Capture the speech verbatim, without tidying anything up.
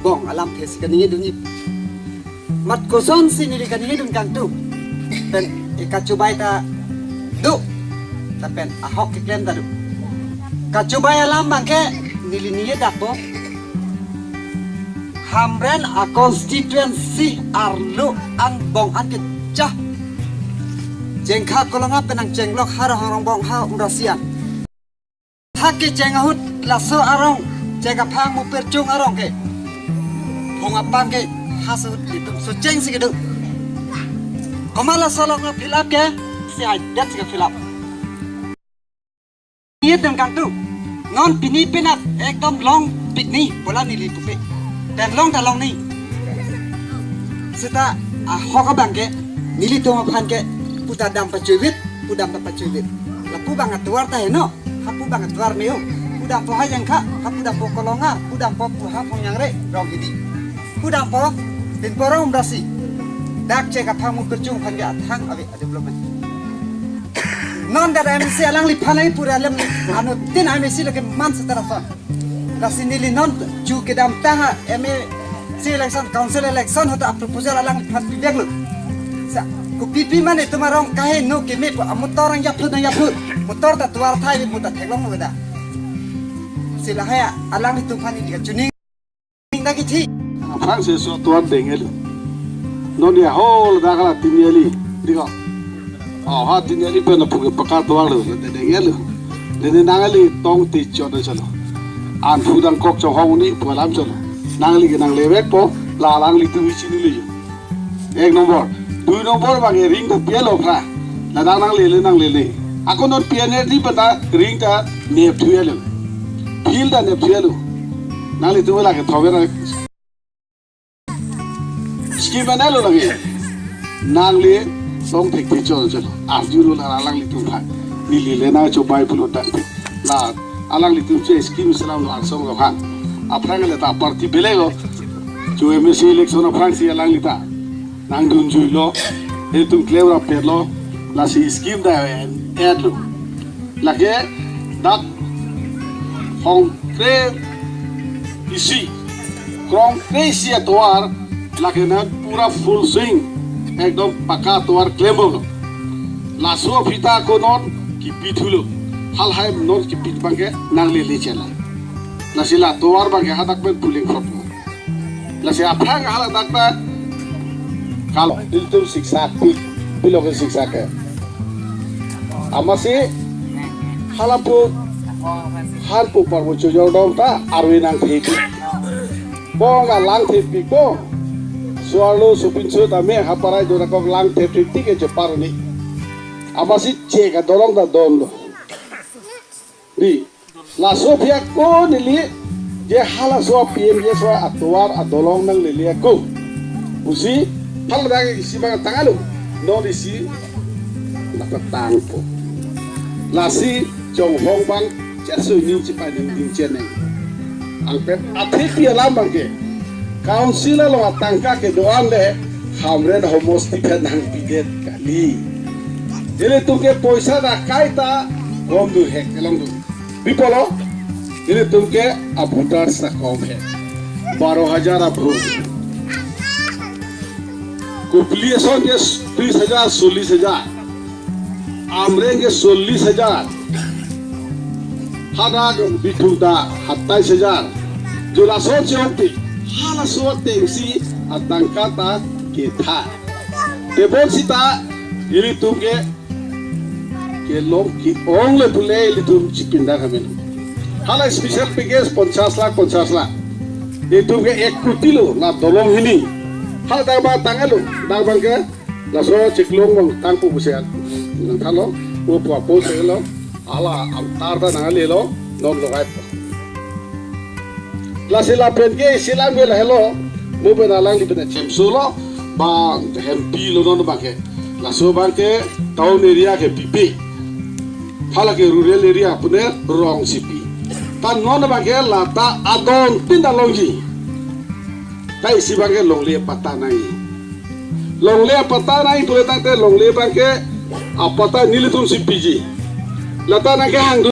bong alamthe si kaningje dunji. Mat kosonsi neli kaningje dun kangtung. Pen ekachobai ta do. Lapen ahok keklem ta do. Kachobai alam abangke neli ningje dakpo. Hamren a constituency arlo angbong an kechah. Jengkha Kolonga pen nangchenglok ha Ronghang Rongbong ha Umrasian. Thak kecheng ahut laso arong, chek aphang Mupirchung arong ke. Phung apang ke ha ahut itum socheng si kedo. Komat laso along fill up ke, si haidet si ke fill up. Itum kangtung. Non pini penap ekdom longpik ni, bola neli pupe. Pen long ta long ni. Seta ahok abangke, nelitum aphan ke, pu ta dam pachoivit, pu dam ta pachoivit. Lapu abang atovar ta heno, hapu abang atovar me-o. Pu dampo ha Jengkha, hapu dampo Kolonga, pu dampo pu ha Phongjangre, rong hidi. Pu dampo, pinpo rong Umrasi. Dak chek aphang Mupirchung aphan ke athang ave development. Non dak MAC alangliphan ai pura lem anuttin MAC lake man setara fan. Lasi neli non chu kedamtang a MAC election, council election ahut ta proposal alangliphan piveklo. Sa, kopi pi mane itum arong kaheno keme pu amotor nangjaphut nangjaphut. Motor ta tovar thai pu ta theklonglo da. Si lahai alanglitum aphan neli kachining dak kithi. Aphrangsi laso tovar dengelo. Non ya ho ladak la Tiniali. Diko. Oh, ha Tiniali pen aphu ke paka tovar lo, dengelo. Dene nangli tong ti chot chalo. An phu dang kok chonghong ni pu alam chalo. Nangli ke nanglevekpo, la alanglitum chinilo. Ek nombor. Dui nombor abangke ring ta pielo phra. Ladak nanglele nanglele. Ako non PNRD pen ta ring ta nepthuelo. Field ta nepthuelo. Nanglitum lake thover. Scheme mana lo lagi. Nangli song thek thek chol chol. Arjulo la alanglitum aphan. Neli le nangchobai pulo dak. La alanglitum che scheme selam lo angsong lo han. Aphrang le ta party belek lo. Chu MAC election aphrangsi alangli ta nangdunjuilo, itum klem rapetlo, lasi scheme ta en-, enlo. Lake dak hongkre isi, krongkre isi atovar, lake na pura full swing, ekdom paka atovar klembomlo. Laso aphi ta ako non kipithulo, halahai non kipit abangke nanglele chela. Lasi la tovar abangke hadak pen puling khop. Lasi aphrang hala dak ta kalo, ilitum siksak pi, pilo ke siksak ke. Amatsi halapu, harpu parbo chojor dong ta arve nangthepi. Bong alang thepi bong. Suarlo supinso tame haparai dona kok lang thepi tik ke chepar ni. Amatsi chek adolong ta don lo. Di, laso aphi ako neli, je halaso PMGSY atovar adolong nanglele ako pusi, haladak isi abang tanglo, non isi nangpatangpo. Lasi chonghong abang, cheso ni chipai ning ding cheneng. Angpet athepi alam abangke, council along atangka kedo-an le, Hamren homosti pen nangpidet kali. Ilitum ke poisa ta kaita, bom dur hek kelong dur. Pi apotlo, ilitum ke a voters ta kom he. Baro hajar a vote. Kopili ason ke tris hajar, sollis hajar. Amreng ke sollis hajar. Hadak Bithung ta hattais hajar. Jo lason si hokti. Halaso atengsi atangka ta ketha. Tebon sita ilitum ke kelong ke-ong le pule ilitum chipinda kami. Hala special package ponchas lakh, ponchas lakh. Itum ke ek koti lo, la dolong hini. Hala dak abang tanglo, dak abangke, laso chiklong abang tangpo pusi nangthalo, o pu apo selo, hala antar ta nanglelo, non logai. Lasi lapen ke isilam ke lahelo, mo pen alangli pen chemso lo, ba hempi lo non abangke. Laso abangke town area ke pipe. Hala ke rural area pune rong si pi. Ta non abangke lata adon tin ta longji. Ta isi abangke longle apatta nangji. Longle apatta nangji pule tangte longle abangke apatta nelitum si piji. Lata nangkehang